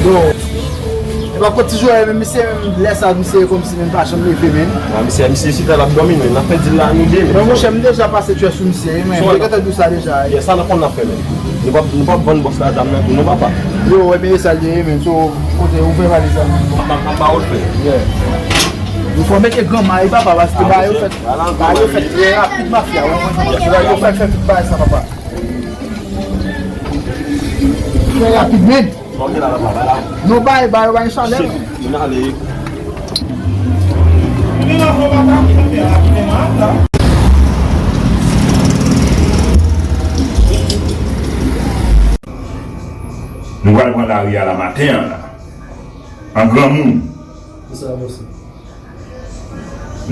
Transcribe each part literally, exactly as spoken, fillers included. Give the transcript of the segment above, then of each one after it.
Yo. E pa kot ti jwè menm, misye menm, lè sa, misye kòmsi menm pa janm leve, menm. A, misye, misye chita l ap dòmi, menm. N ap fè dil la, nou de, menm. Men monchè, m deja pase tchè sou misye, wi, menm. Mwen gentan di w sa deja, wi. Yes, sa n ap konn n ap fè, menm. Nou p ap, nou p ap vann bòs la zam nan tou, non, papa. Yo, e, men e sa l ye, menm. So, kote, ouvè valiz la, menm. M ap, m ap ba w l, frè. Yeah. Yo fò mete granma, wi, papa, paske bagay yo fèt, bagay yo fèt trè rapid, mafya, wi, mwen, yo fè, fè tout bagay sa, papa. Trè rapid, menm. Ok, la, la, la, la. Nou bay, bay, bay chalè. Shit, nou ale. Nou pral pran lari a la maten an la. An granmoun. Kisa, bòs?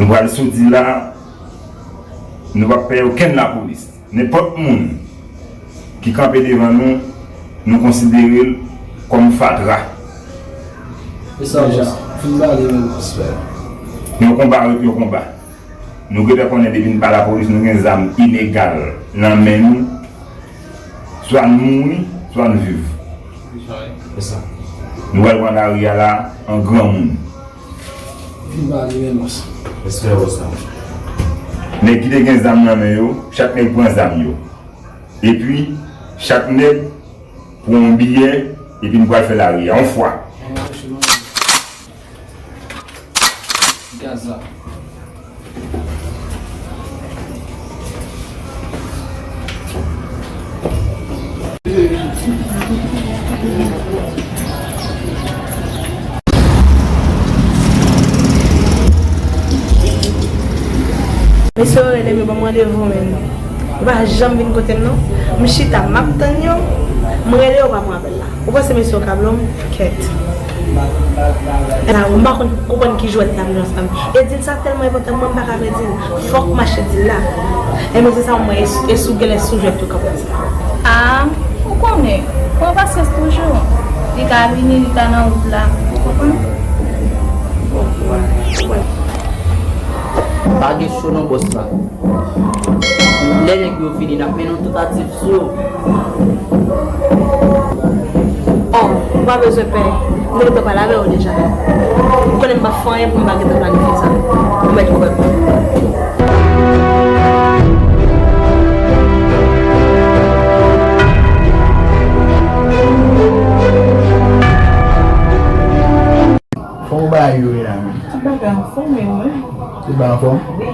Nou pral soti la, nou p ap pè okenn lapolis. Nenpòt moun ki kanpe devan nou, nou konsidere l kòm fatra. E sa, bòs? Fin pale, men, bòs, frè. Yon konba rete yon konba. Nou gentan konnen depi n pa lapolis, nou gen zam ilegal nan men nou. Swa n mouri, swa n viv. E sa. Nou pral pran lari a la an granmoun. Fin pale, men, bòs. Respè, bòs la. Nèg ki te gen zam nan men yo, chak nèg pran zam yo. Epi, chak nèg pran yon biyè, epi n pral fè lari a, yon fwa. Gaz la. Mesye yo rele m, yo ban m randevou, men yo pa janm vin kote m, non. M chita, m ap tann yo, m rele yo, yo pa pran apèl la. Ou panse mesye yo ka blo m? Kèt. La, m pa konn konprann ki jwèt la m jwe ansanm. E dil sa tèlman enpòtan, mwen m pa ka pèdi l. Fòk m achte dil la. E mesye sa, mwen, e sou, e sou genlè sou jwèt yo k ap fè sa. A, ou konnen, pran pasyans toujou. Li ka vini, li ka nan wout la. Ou konprann? Pa gen cho non, bòs la. Lè nèg yo vini, n ap mennen yon tantativ sou yo. Oh, ou pa bezwen pè. M te gentan pale avè w deja. Ou konnen m pa fè anyen pou m pa gentan planifye sa. Ou mèt kwè m. Kòman bagay yo ye la menm? Tout bagay anfòm, e ou menm? Tout bagay anfòm? Wi.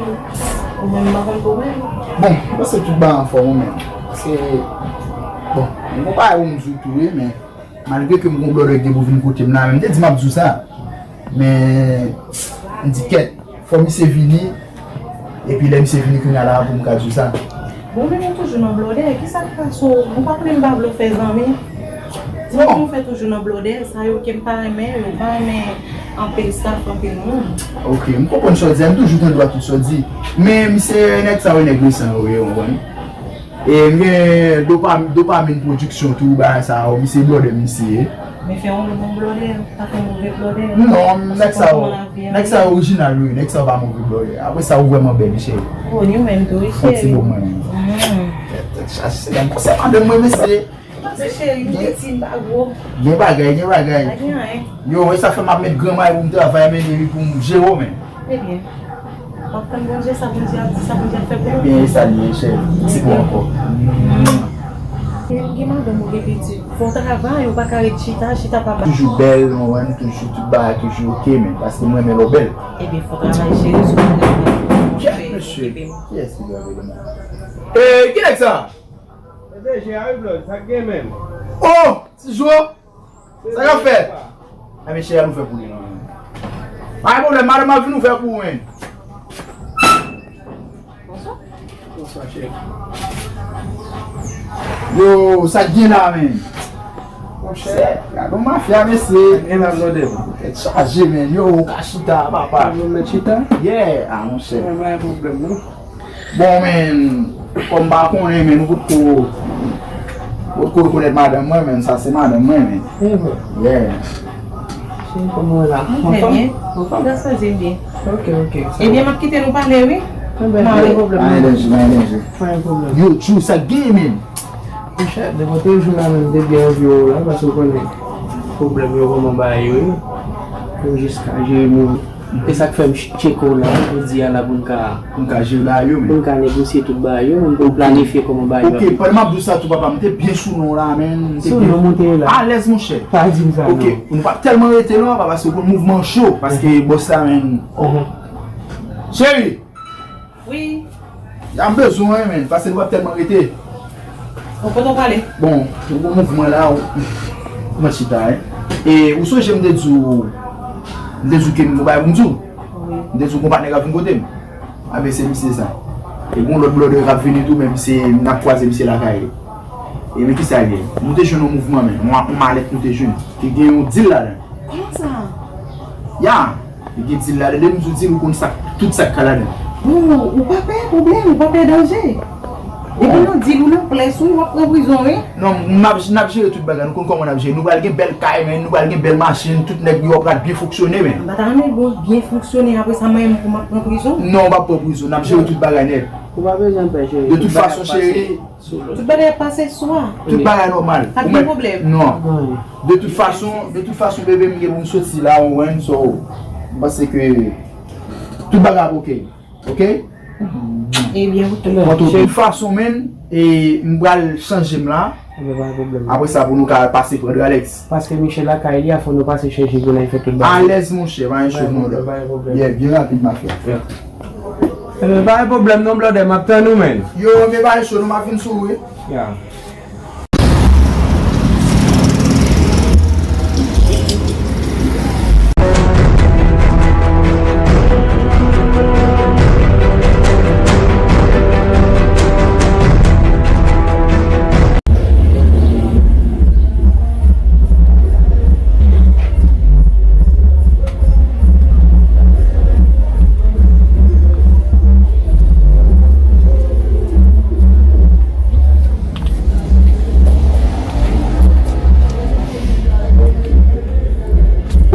Ou menm, m pa konn pou ou menm. Bon, mwen panse tout bagay anfòm, ou menm. Paske, bon, m gon bagay pou m di w tou, wi, men malgre ke m gon blòdè ki gen pou vin kote m la, men m te di m ap di w sa. Men, m di kèt, fò misye vini, epi lè misye vini kounye a la pou m ka di w sa. Bon, men nou toujou nan blòdè, kisa k pase w? Ou pa konnen m pa vle w fè zanmi? Di m pou nou fè toujou nan blòdè, sa yo ke m pa renmen, yo pa renmen anpil staff, anpil moun. Ok, m konprann sa w di a, m toujou tande w ak tout sa w di. Men misye nèg sa yo, nèg resan yo ye, w konprann? E m gen dopam-, dopamin pwodiksyon tou, bagay sa yo, misye blòdè misye ye. Men fè yon bon blòdè, pa fè move blòdè. Non, nèg sa yo, nèg sa yo orijinal wi, nèg sa yo pa move blòdè. Apre sa, ou vrèman bèl, cheri. O, ni menm tou, wi, cheri. Fon ti bon mwen menm. Tèt chaje, se gad konsèy madanm mwen, mesye. Pase cheri, m piti, m pa gwo. Gen bagay, gen bagay. Pa gen anyen. Yo, e sa fè m ap met gran may pou m travay, men epi pou m jere w, men. Ebyen, w ap tann Bondye, sa Bondye ap di, sa Bondye ap fè pou nou. Ebyen, e sa l ye, cheri. Ti bon ankò. Gen, gen madanm ou gen pitit. Fò w travay, ou pa ka ret chita, chita pa ba. Toujou bèl, ou konprann, toujou tout bagay, toujou oke, men paske m renmen lè w bèl. Ebyen, fò w travay, cheri, sou mwen. Kèt, mesye. Kiyès ki vle rele mwen? E, ki nèg sa? E D J a wi, Blòd, sa k gen menm? Oh! Ti Jo! Sa k ap fèt? A, mesye, al ouvè pou li, non. Pa gen pwoblèm, madanm ap vin ouvè pou ou, men. Bonswa. Bonswa, cheri. Yo, sa k gen la, men? Monchè, gade yon mafya, mesye. Sa k gen la, Blòdè? Tèt chaje, men. Yo, ou ka chita, papa. Ou mèt chita? Yeah, a, monchè. Pa gen pwoblèm, non. Bon, men, kòm m pa konnen, men nou potko, potko rekonèt madanm mwen, men sa se madanm mwen, men. E vre? Yeah. Cheri, kòman w la? Anfòm? Trè byen. Anfòm? Gras a Dye, m byen. Ok, ok. Ebyen, m ap kite nou pale, wi. Ebyen, pa gen pwoblèm. Pa gen danje, pa gen danje. Pa gen pwoblèm. Yo, Djou, sa k gen, men? Monchè, depi w te jwenn la menm, m te byen anvi w la, paske w konnen pwoblèm yo kòman bagay yo ye. Pou jis ka jere moun. E sa k fè m ch-, tcheke w la, jodi a la pou n ka, pou n ka jere bagay yo, men. Pou n ka negosye tout bagay yo, pou n planifye kòman bagay yo ap ye. Ok, pandan m ap di w sa tou, papa, m te byen sou non w la, men. M te byen sou non m ou te ye la. Alèz, monchè. Pa di m sa, non. Ok, nou p ap tèlman rete non, papa, paske w konn mouvman cho, paske bòs la, men. Cheri! Wi. Ya m bezwen w, men, paske nou p ap tèlman rete. Bon, kote w prale? Bon, ou gon mouvman la, ou, ou mèt chita, en. E ou sonje m te di w, m te di w ke m gon bagay pou m di w? Wi. M te di w gon patnè k ap vin kote m. A, men se misye sa. E gon lòt blòdè k ap vini tou, men misye, n ap kwaze misye lakay li. E men kisa l ye? Nou te jwenn yon mouvman, men, yon, yon malèt nou te jwenn. Ki gen yon dil ladan l. Kòman sa? Ya! Li gen dil ladan l, lè m di w dil, ou konn sa, tout sa k ka ladan l. Bon, ou pa pè pwoblèm, ou pa pè danje. Depi nou dil ou nan plès, wi, w ap pran prizon, wi. Non, n ap, n ap jere tout bagay, nou konn kòman n ap jere. Nou pral gen bèl kay, men, nou pral gen bèl machin, tout nèg yo pral byen fonksyone, men. M pa ta renmen bon, byen fonksyone, apre sa, mwen menm pou m ap pran prizon? Non, w p ap pran prizon, n ap jere tout bagay nèt. Ou pa bezwen pè, cheri. De tout fason, cheri, Tout bagay ap pase swa. Tout bagay nòmal. Pa gen pwoblèm. Non. De tout fason, de tout fason, bebe, m gen pou m soti la, ou konprann, so, m panse ke tout bagay ap oke. Oke? Ebyen, oke. Bon, de tout fason, men, e m pral chanje m la. Ebyen, pa gen pwoblèm. Apre sa, pou nou ka pase pran Dralex. Paske Michel lakay li a, fò nou pase chèche pou n al fè tout bagay. Alèz, monchè, pa gen cho, non. Pa gen pwoblèm. Yeah, byen rapid, mafya. Yeah. Ebyen, pa gen pwoblèm non, blòdè, m ap tann ou, men. Yo, men pa gen cho, non, m ap vin sou ou, wi. Yeah.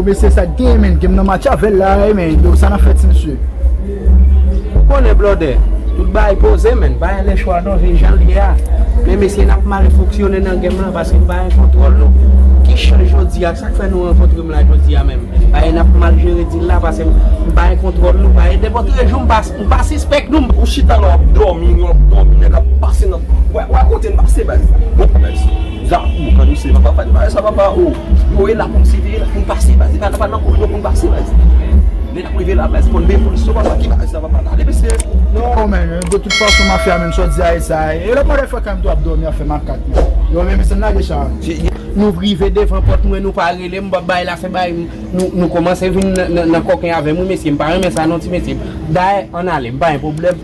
Mesye, sa gen, men, gen m nan match avè l la, men, yo, sa nan fèt, mesye. Ou konnen, blòdè, tout bagay poze, men, bagay lè chwa danje jan l ye a. Men, mesye, n ap mal fonksyone nan game lan, paske n pa gen kontwòl nou. Ki chans jodi a, sa k fè nou rankontre m la jodi a menm? Bagay n ap mal jere dil la, paske m pa gen kontwòl nou, bagay nenpòt lejou m pa, m pa sispèk nou. Ou chita la, w ap dòmi, w ap dòmi, nèg ap pase nan, wè, wè kote n pase, baz. Bon, baz. Zakou, kan nou se papa, pa di bagay sa, papa, o. Yo, e la pou n site, e la pou n pase, baz. E pa, pa nan koridò pou n pase, baz. Lè n ap rive la, baz, konn veye polis yo, papa, ki bagay sa, papa, gade, mesye. Non, men, de tout fason, mafya, men, sa w di a, e sa, e lòt motherfucker, m tou ap dòmi, ap fè makak, men. Yo, men, mesye, n lage cha. Nou rive devan pòt mwen, nou pa rele m, bay la, se bay, nou, nou kòmanse vin nan, nan, nan kòken avè m, wi, mesye, m pa renmen sa, non, ti mesye. Dayè, ann ale, m pa gen pwoblèm.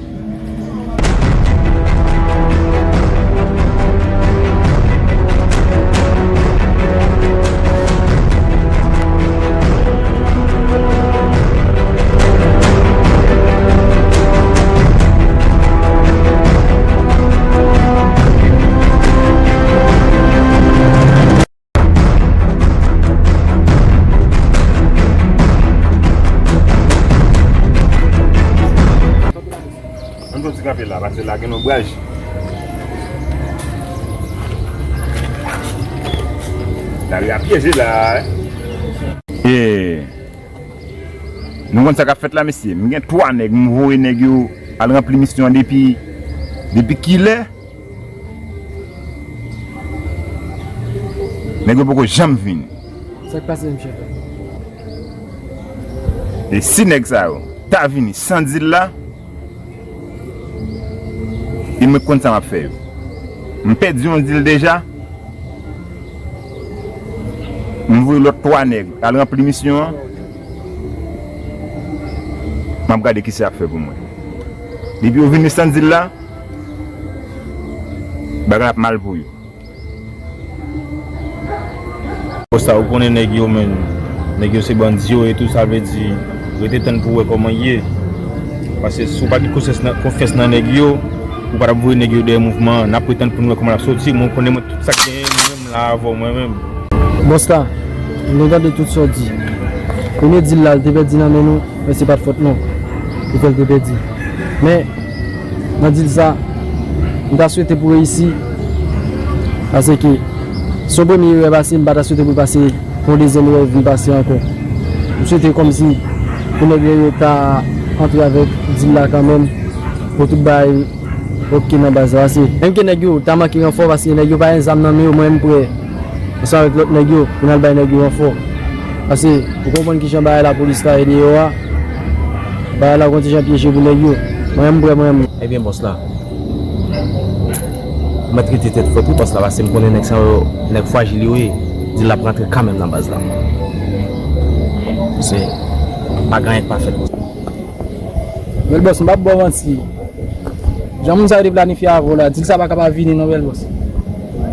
La, paske la gen lonbraj. Lari a pyeje la, wi. E, nou konn sa k ap fèt la, mesye. M gen twa nèg, m voye nèg yo al ranpli misyon an depi, depi kilè? Nèg yo poko janm vini. Sa k pase, mesye? E si nèg sa yo ta vini san dil la, e mwen konn sa m ap fè yo. M pèdi yon dil deja. M voye lòt twa nèg al ranpli misyon an. M ap gade kisa y ap fè pou mwen. Depi yo vini san dil la, bagay ap mal pou yo. Konsa, ou konnen nèg yo, menm. Nèg yo se bandi yo e tou, sa vle di, rete tann pou wè kòman y ye. Paske si w pa gen konsyans nan, konfyans nan nèg yo, ou pa t ap voye nèg yo dèyè mouvman an. N ap ret tann pou n wè kòman l ap soti. Mwen, ou konnen mwen, tout sa k genyen, mwen menm, m la avè w, mwen menm. Bòs la, m te tande tout sa w di. Premye dil la, l te pèdi nan men nou, men se pa t fòt nou ki fè l te pèdi. Men, nan dil sa, m ta swete pou reyisi, paske se yon premye erè pase, m pa ta swete pou l pase, pou yon dezyèm erè vin pase ankò. M swete kòmsi pou nèg yo ta antre avèk dil la kanmenm, pou tout bagay oke nan baz la. Paske menm ke nèg yo ta manke ranfò, paske nèg yo pa gen zam nan men yo, mwen m prè ansanm avèk lòt nèg yo, pou n al bay nèg yo ranfò. Paske, ou konprann kijan bagay lapolis la ye deyò a. Bagay la gon ti jan pyeje pou nèg yo. Mwen, m prè, mwen. Ebyen, bòs la. Mwen trete tèt fwèt, wi, bòs la, paske m konnen nèg sa yo, nèg frajil yo ye. Dil la ap rantre kanmenm nan baz la. Se pa gen anyen k pa fèt. Bèl bòs, m p ap ba w manti. Jan moun sa yo te planifye avè w la, dil sa pa ka pa vini non, bèl bòs.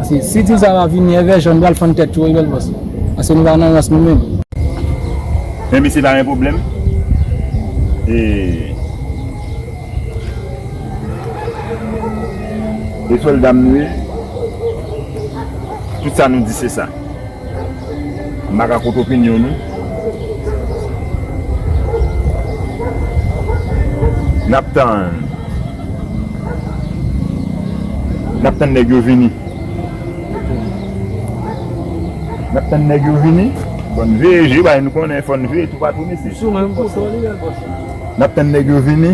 Paske si dil sa pa vini, envè jòn pral fann tèt yo, wi, bèl bòs. Paske nou pa nan rans nou menm. Men mesye, pa gen pwoblèm. E, e sòlda m nou ye. Tout sa nou di se sa. M pa ka kont opinyon nou. N ap tann. N ap tann nèg yo vini. N ap tann nèg yo vini. Bon, n veye je, bay nou konnen, fò n veye toupatou, mesye. N ap tann nèg yo vini.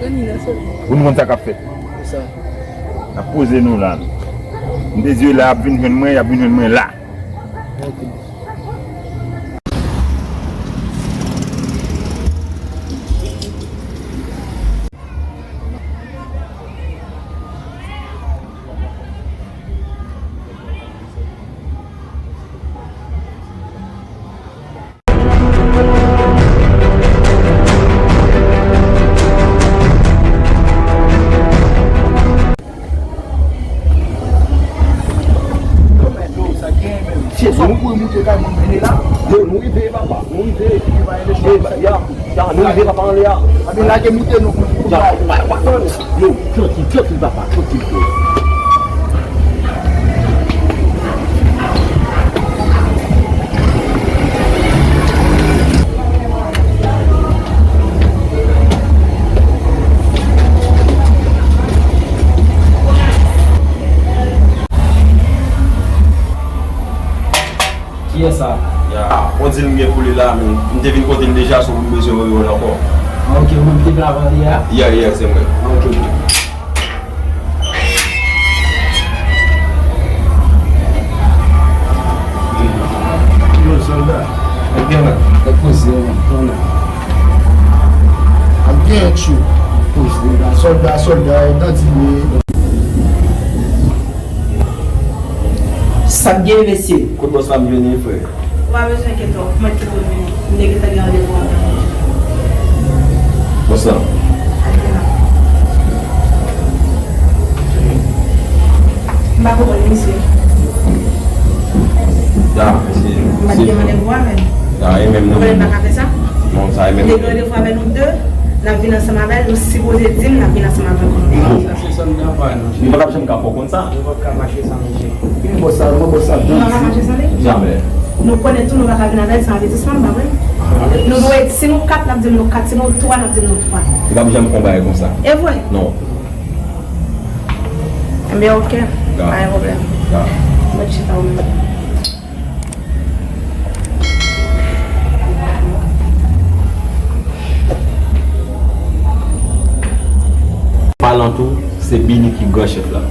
Pou nou konn sa k ap fèt. N ap poze nou la. M te di yo la, y ap vin jwenn mwen, y ap vin jwenn mwen la. Yo, nou rive, papa, nou rive. Ya, ya, nou rive, papa, anlè a. Ya, wa, wa, yo, trankil, trankil, papa, trankil, frè. Kiyès sa? Ya, on di l m gen pou li la, men m te vin kote l deja, so m bezwen wè l ankò. Ah, ok, ou menm ki te vle avan li a? Yeah, yeah, se mwen. Ah, ok, ok. Yo, sòlda. Ap gen la. Ap poze, man. Tonè. Ap gen tchou. Ap poze, la. Sòlda, sòlda, e dan di li. Sa k gen, mesye? Kot bòs la m jwenn li, frè? Ou pa bezwen enkyete w, mwen ki pou vini. M te gentan gen randevou avè l. Bòs la. M pa konprann misye. Ya, mesye. M pa t gen randevou avè l. Ya, e menm nou. Ou konnen m pa ka fè sa? Non, sa e menm. M te gen randevou avè nou de, n ap vin ansanm avè l, nou sipoze di m n ap vin ansanm avè l. Bon. Sa se sòlda pa nou. Nou pa t ap janm ka fè w konn sa. Nou pa t ka mache san misye. Vin bòs sa, nou bòs sa. Nou pa ka mache san li? Jamè. Nou konnen tou nou pa ka vin avè l san avètisman, pa vre? Nou dwe, si nou kat, n ap di nou kat, si nou twa, n ap di nou twa. Li p ap janm fè yon bagay konsa. E vre? Non. Ebyen, oke. Pa gen pwoblèm. Mwen chita ou menm. Palan tou, se Billy ki gran chèf la.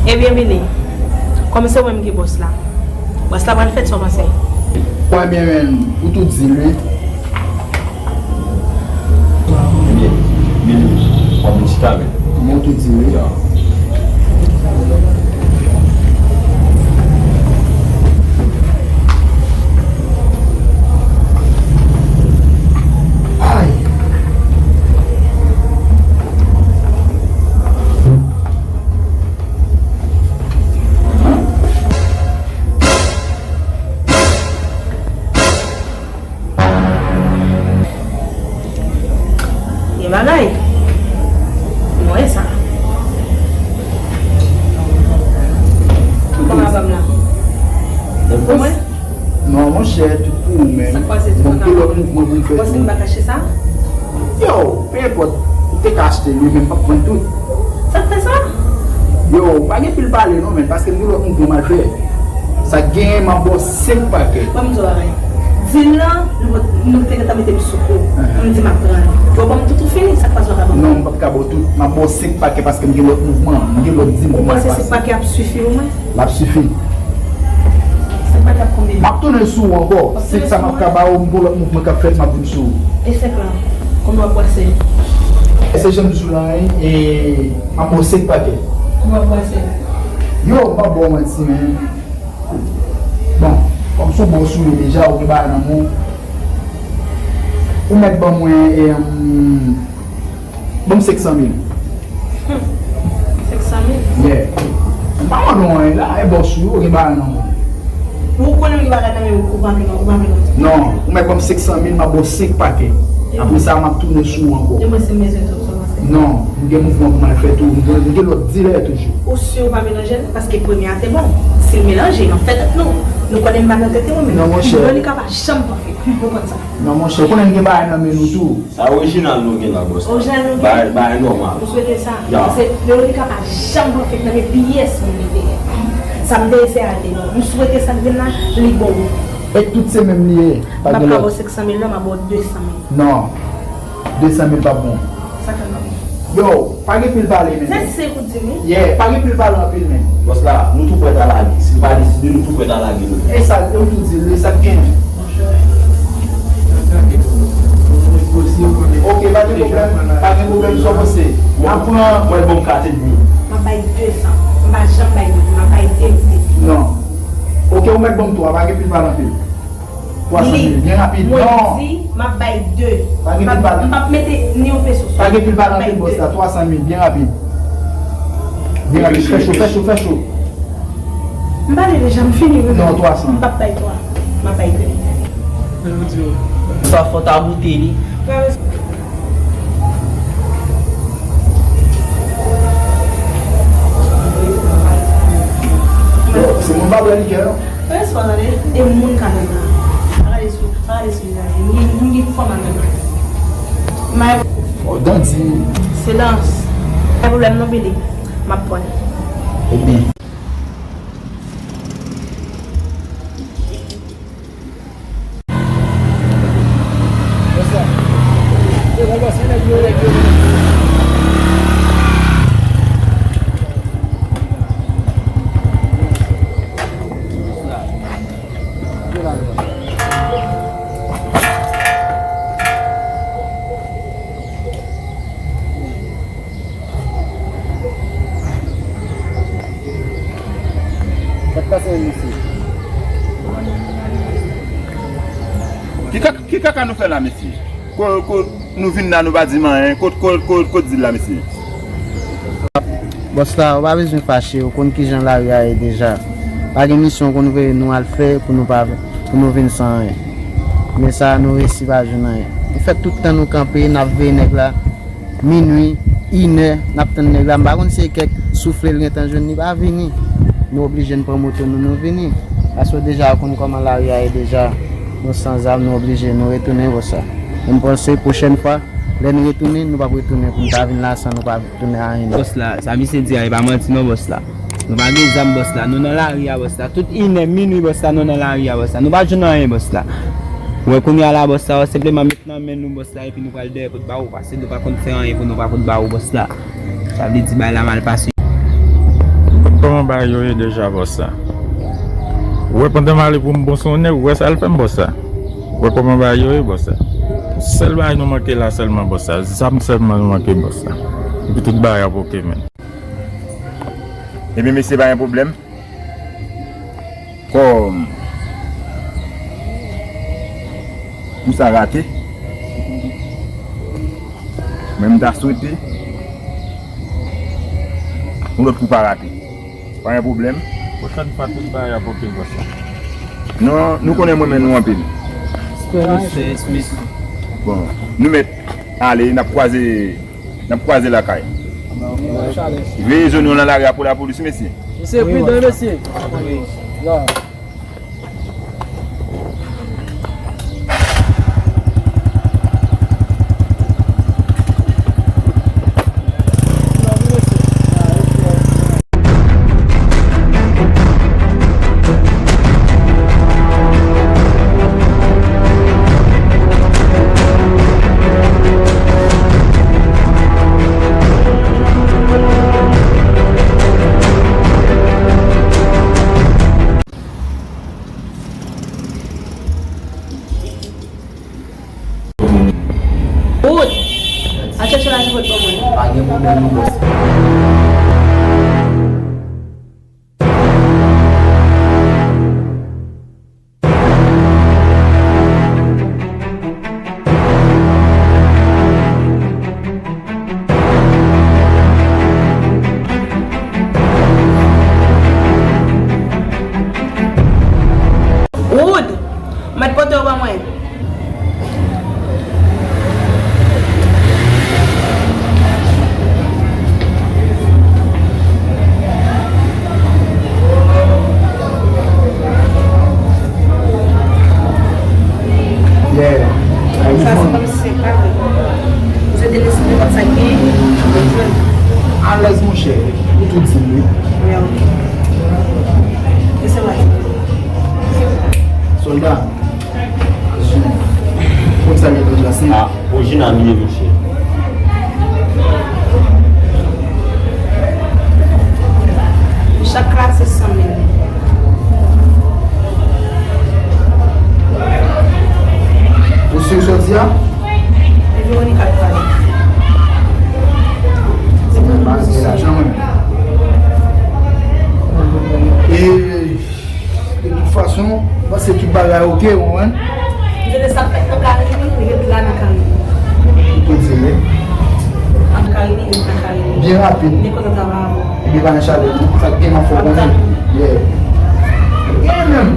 Ebyen, Billy, kòm se ou menm ki bòs la, bòs la pral fèt, sa w panse? Kwè byen, men, ou tou di l, wi. Ebyen, Billy, w ap vin chita, men. Mwen tou di l, wi. Ya. Ay. Gen bagay. Mwen sa. Kòman sa m la? Pou mwen? Non, monchè, tout pou ou menm. Sa k pase? Bon, ki lòt mouvman pou m fè tou? Ou panse m pa kache sa? Yo, pe enpòt, ou te ka achte l, wi, men m p ap vann tout. Sa k fè sa? Yo, pa gen pil pale non, men, paske m gen lòt mouvman m al fè. Sa k genyen, m ap ba w senk pakè. Ban m di w bagay. Dil lan, nou, nou te gentan mete m sou kou. M di m ap pran l. Yo, ban m tout ou fini, sa k pase w ka ban m? Non, m p ap ka ba w tout. M ap ba w senk pakè paske m gen lòt mouvman, m gen lòt dil pou m al pase. Ou panse senk pakè ap sifi pou mwen? L ap sifi. Senk pakè ap konbyen? M ap tounen sou ou ankò. Senk sa m ap ka ba ou, m gon lòt mouvman k ap fèt, m ap vin sou ou. E senk lan? Konbyen w ap brase? E se jan m di w la, wi, e m ap ba w senk pakè. Konbyen w ap brase? Yo, m p ap ba w manti, men. Bon, kòm se yon bòs ou ye deja, ou gen bagay nan men w. Ou mèt ban mwen, e, Ban m senk san mil. Hmm. Senk san mil? Yeah. M pa mande w anyen la, e bòs ou, ou gen bagay nan men w. Ou konnen m gen bagay nan men m, ou pa vin, ou pa vin. Non, ou mèt ban m senk san mil, m ap ba w senk pakè. Apre sa, m ap tounen sou ou ankò. E mwen, si m bezwen tou, sa w ap fè? Non, m gen mouvman pou m al fè tou, m gen, m gen lòt dilè toujou. Ou si w pa melanje l? Paske premye a te bon. Si l melanje, n ap fè tèt nou. Nou konnen m pa nan tèt mwen menm. Non, monchè. Veronica pa janm pafè. Nou konn sa. Non, monchè, ou konnen m gen bagay nan men nou tou. Sa orijinal nou gen la, bòs la. Orijinal nou gen? Bagay, bagay nòmal. M swete sa. Ya. Paske Veronica pa janm pafè nan men pyès moun li te ye. Sa m te eseye al te non. M swete sa k vin la, li bon. E tout se menm li ye. M p ap ka ba w senk san mil non, m ap ba w de san mil. Non. De san mil p ap bon. Sa fè m ap bon. Yo, pa gen pil pale, men. Se senk ou di m, wi. Yeah, pa gen pil pale anpil, men. Bòs la, nou tou prèt a lage. Si l pa deside, nou tou prèt a lage, nou. E sa, yo tou di l, e sa k gen. Ok, pa gen pwoblèm, pa gen pwoblèm, sa w panse? N ap pran. Mwen, bon, kat edmi. M ap bay de san. M pa janm bay mil, m ap bay de mil. Non. Ok, ou mèt ban m twa, pa gen pil pale anpil. Twa san mil, byen rapid. Non. Mwen di, m ap bay de. Pa gen pil pale. M p ap mete ni yon peso sou. Pa gen pil pale anpil, bòs la. Twa san mil, byen rapid. Byen rapid. Fè cho, fè cho, fè cho. M pale deja, m fini, wi. Non, twa san. M p ap bay twa. M ap bay de. Sa fò ta goute li. Yo, se moun pa bwè likè, non. Respè, tande, e moun ka nan nan. Pa gade sou, pa gade sou vizaj li. M gen, m gen fòm nan nan. May. Oh, Dandi. Silans. Pa pwoblèm non, Billy. M ap pran. Ebyen. Sa k pase menm mesye? Ki kaka, ki kaka nou fè la, mesye? Ko, ko, nou vin la, nou pa di m anyen. Kot, kot, kot, kot dil la, mesye? Bòs la, ou pa bezwen fache, ou konn kijan lari a ye deja. Pa gen misyon ou konn voye nou al fè pou nou pa, pou nou vin san anyen. Men sa, nou resi pa jwenn anyen. Nou fè tout tan nou kanpe, n ap veye nèg la. Minui, inè, n ap tann nèg la. M pa konn si e kèk soufle l gentan jwenn, li pa vini. Nou oblije n pran moto nou, nou vini. Paske deja ou konn kòman lari a ye deja. Nou san zam, nou oblije, nou retounen konsa. E m panse pwochèn fwa, lè n retounen, nou p ap retounen pou n ta vin la san nou pa tounen anyen non. Bòs la, sa misye di a, e pa manti non, bòs la. Nou pa gen zam, bòs la. Nou nan lari a, bòs la. Tout inè, minui, bòs la, nou nan lari a, bòs la. Nou pa jwenn anyen, bòs la. Ou wè kounye a la, bòs la, ou senpleman met nan men nou, bòs la, epi nou pral dèyè pot ba ou, paske nou pa konn fè anyen pou nou pa pot ba ou, bòs la. Sa vle di bagay la mal pase. Kòman bagay yo ye deja, bòs la? Ou wè pandan m ale pou m bon sou yon nèg, ou wè sa l fè m, bòs la? Ou wè kòman bagay yo ye, bòs la? Sèl bagay nou manke la sèlman, bòs la. Zam sèlman nou manke, bòs la. Epi tout bagay ap oke, menn. Ebyen, mesye, pa gen pwoblèm. Kòm kou sa rate, mwen, m ta swete yon lòt kou pa rate. Pa gen pwoblèm. Pwochèn fwa, tout bagay ap oke, bòs la. Non, nou konnen mwen renmen nou anpil. Respè, respè. Bon, nou mèt ale, n ap kwaze. N ap kwaze lakay. Veye zo nou nan lari a pou lapolis, mesye. Mesye, pridan, mesye. La. Wood, al chèche lajan pou l ban mwen. Pa gen pwoblèm non, bòs. Wood, mèt pote yo ban mwen. Yeah. Sa se kòmsi se pa vre. Ou se te deside konn sa k genyen, ou jwenn. Alèz, monchè. Ou tou di m, wi. Yeah, ok. E se la. Sòlda. Konn sa gen nan klas lan? Ah, Regina, li ye, monchè. Chak klas se san mil. Ou si w sòti a? E Veronica k pale. Se pa se lajan mwen. E De tout fason, m panse tout bagay oke, ou konprann? M te di sa k fèt nan Karimi, li ret la nan Karimi. Ou te di, wi. Nan Karimi, li ret nan Karimi. Byen rapid. Li kontan travay avè w. Ebyen, pa gen chalè, non. Sa k gen nan fò konnen. Yeah. Yeah, menm.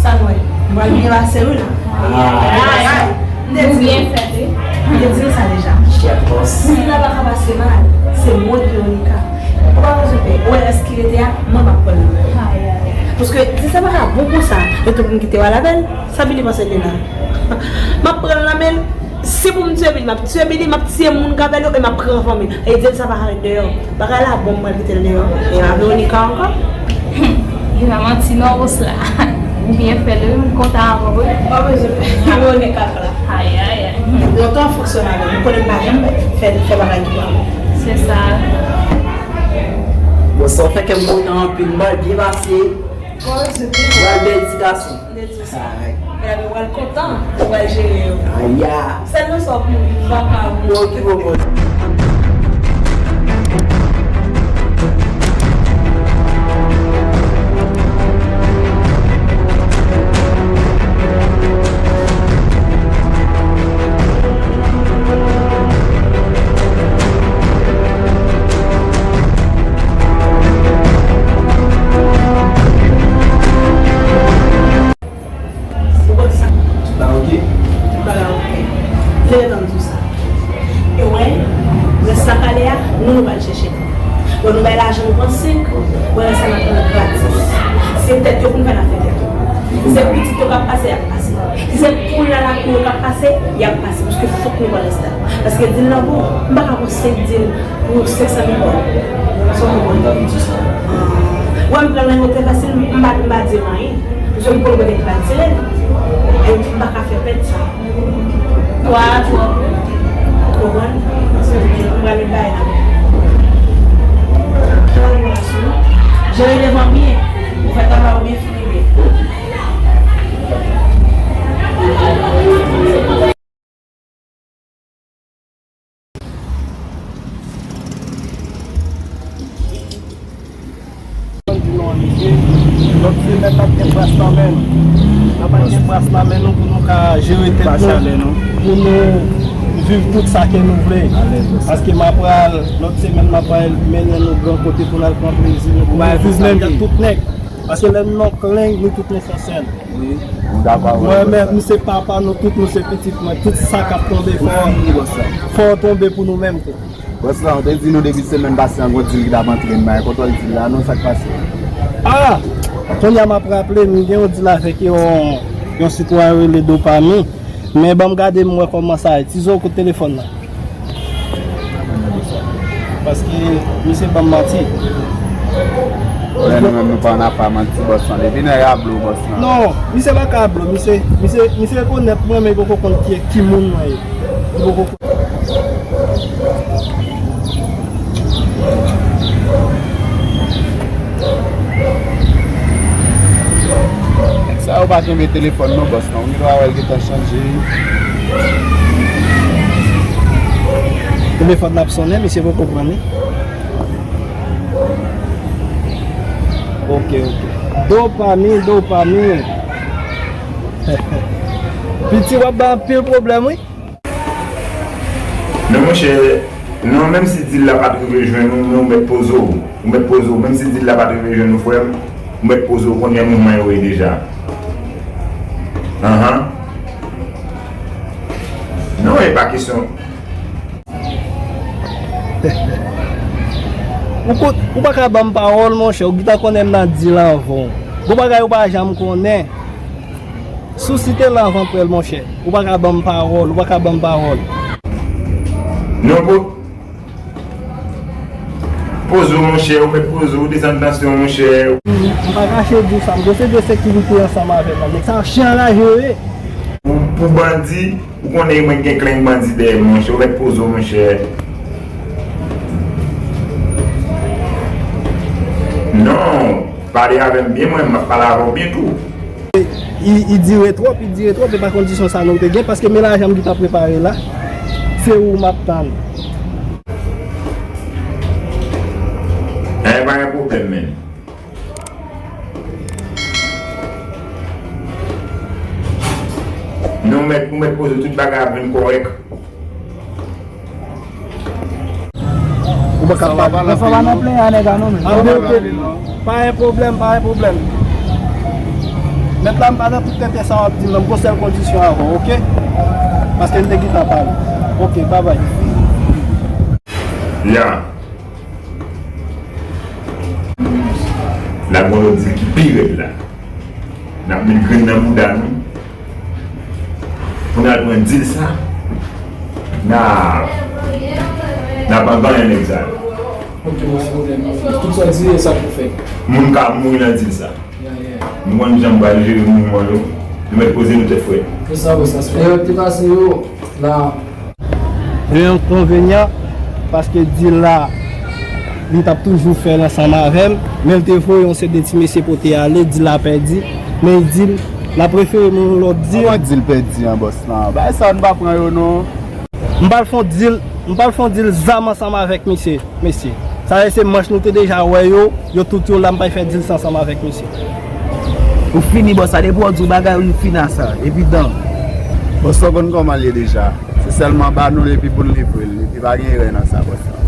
Sa n wè? Nou pral byen pase wi la. Ah. M te di, m te di nou sa deja. Si la pa ka pase mal, se mwen ki Veronica. Ou pa bezwen pè. Ou wè èske rete a, mwen m ap pran l. Paske di sa pa ka bon konsa, yo tou pou m kite w al avè l. Sa Billy panse de la? M ap pran l nan men l. Si pou m tiye Billy, m ap tiye Billy, m ap tiye moun k avè l yo e m ap pran fanmi l. E di l sa pa ka ret deyò. Bagay la bon, m pral kite l deyò. E a Veronica ankò? Hum, li pa manti non, Rosla. Ou byen fè l, wi, m kontan avè w, wi. Pa bezwen pè, Veronica la. Ay, ay, ay. Lontan m fonksyone avè l, m konnen m pa janm fè, fè bagay ki pa bon. Se sa. Bon, sa w fè kè m kontan anpil, m pral byen pase. Pa bezwen pè. Pral bèl ti gason. M te di w sa. Ay. Medam yo pral kontan, yo pral jere yo. Aya. Sèl nan sa w ap mouri, m pa ka mouri. Bon, ki bon, bon. Bagay oke. Li gentan di w sa. E w wè, rès la k ale a, nou, nou pral chèche l. Bon, nou bay lajan, nou pran senk, bon, rès la n ap pran l gratis. Se tèt yo pou n fè n ap fè tèt yo. Si se pitit yo k ap pase, y ap pase. Si se poul nan lakou yo k ap pase, y ap pase. Paske fòk nou pran rès la. Paske dil nan bon, m pa ka pran senk dil pou senk san mil goud. Sa w konprann? Ou wè m pran nan yo trè fasil, m pa, m pa di l anyen. Paske m konn kote m pral tire l. E m pa ka fè pèt sa. Twa a twòp. Ou konprann? Ou pral met bagay la. Jere devan byen. Ou fè travay ou byen fini byen. Lòt semèn, n ap gen bras nan men nou. N ap gen bras nan men nou pou nou ka jere tèt nou, pou nou viv tout sa ke nou vle. Paske m ap pral, lòt semèn, m ap pral mennen nou gran kote pou n al pran plezi nou, pou nou viv menm jan tout nèg. Paske lè nou nan kleng, nou tout nou fè sèl. Mwen menm, m se papa nou tout, nou se pitit mwen. Tout sa k ap tonbe, fò, fò tonbe pou nou menm tou. Bòs la, ou te di nou depi semèn pase an, gon dil ki t ap antre nan men, kote w al dil la non, sa k pase? Ah! Kounye a m ap raple, m gen yon dil avèk yon, yon sitwayen rele Dopami. Men ban m gade m wè kòman sa ye. Ti zo, kote telefòn nan? Paske misye ban m manti. Men nou menm nou pa nan afè manti, bòs lan. Depi nèg a blo, bòs lan. Non, misye pa ka blo. Misye, misye, misye rekonèt mwen, men li poko konn ki, ki moun mwen ye. Li poko konn. Nèg sa yo pa kenbe telefòn non, bòs lan. Ou gen dwa wè l gentan chanje. Telefòn nan ap sonnen, misye poko pran li. Ok, ok. Dopami, dopami. Piti, w ap bay anpil pwoblèm, wi. Non, monchè, non, menm si dil la pa t rive jwenn ou, men ou mèt poze w. Ou mèt poze w. Menm si dil la pa t rive jwenn ou, frè m, ou mèt poze w. Ou konnen moman yo ye deja. Anhan. Non, e pa kesyon. Ou kout, ou pa ka ban m pawòl, monchè. Ou gentan konnen m nan dil anvan w. Gon bagay ou pa janm konnen. Si w site l anvan prèl, monchè, ou pa ka ban m pawòl, ou pa ka ban m pawòl. Non, po-, poze w, monchè, ou mèt poze w, desann tansyon, monchè. M pa kache di w sa, m gen se de sekirite ansanm avè m. Nèg sa chen anraje yo ye. Pou, pou bandi, ou konnen mwen gen kleng bandi dèyè m, monchè, ou mèt poze w, monchè. Non, pale avè m byen, mwen, m ap pale avè w byen tou. I, i dire twòp, i dire twòp, e pa kondisyon sa nou te gen, paske men lajan m ki t ap prepare la, se ou m ap tann. Enben, pa gen pwoblèm, men. Non, mèt, ou mèt poze tout bagay ap vin kòrèk. Ou pa ka pale. Sa pa nan plen a nèg a non, men. Ap de oke. Pa gen pwoblèm, pa gen pwoblèm. Mèt la, m pa nan tout tenten sa w ap di m nan, m gon sèl kondisyon avè w, oke? Paske n te gentan pale. Oke, babay. Ya. N ap gen yon lòt dil ki pi rèd la. N ap met grenn nan bouda nou. Pou n al pran dil sa, n a, n ap anganyen nèg sa yo. Ok, bon, se pwoblèm. Tout sa w di, e sa pou fèt. Moun ka mouri nan dil sa. Ya, ya. Nou konn jan m pral jere mouvman yo. Nou mèt poze nou tèt frè. Se sa, bon, sa se. E yo te pase yo la. Gen enkonvenyan, paske dil la, li t ap toujou fè l ansanm avè m, men l te voye yon seri de ti mesye pote ale, dil la pèdi, men l di m, l ap refere m yon lòt dil. Kòman dil pèdi an, bòs lan? Bagay sa yo, nou pa pran yo, non. M pral fè yon dil, m pral fè yon dil zam ansanm avèk misye, mesye. Sa vle se manch nou te deja wè yo, yo tout yo la, m pral fè dil sa ansanm avèk misye. Ou fini, bòs la, depi w di w bagay, ou fini a sa, evidan. Bòs la konn kòman l ye deja. Se sèlman ba nou l epi pou n livre l. Epi pa gen erè nan sa, bòs la.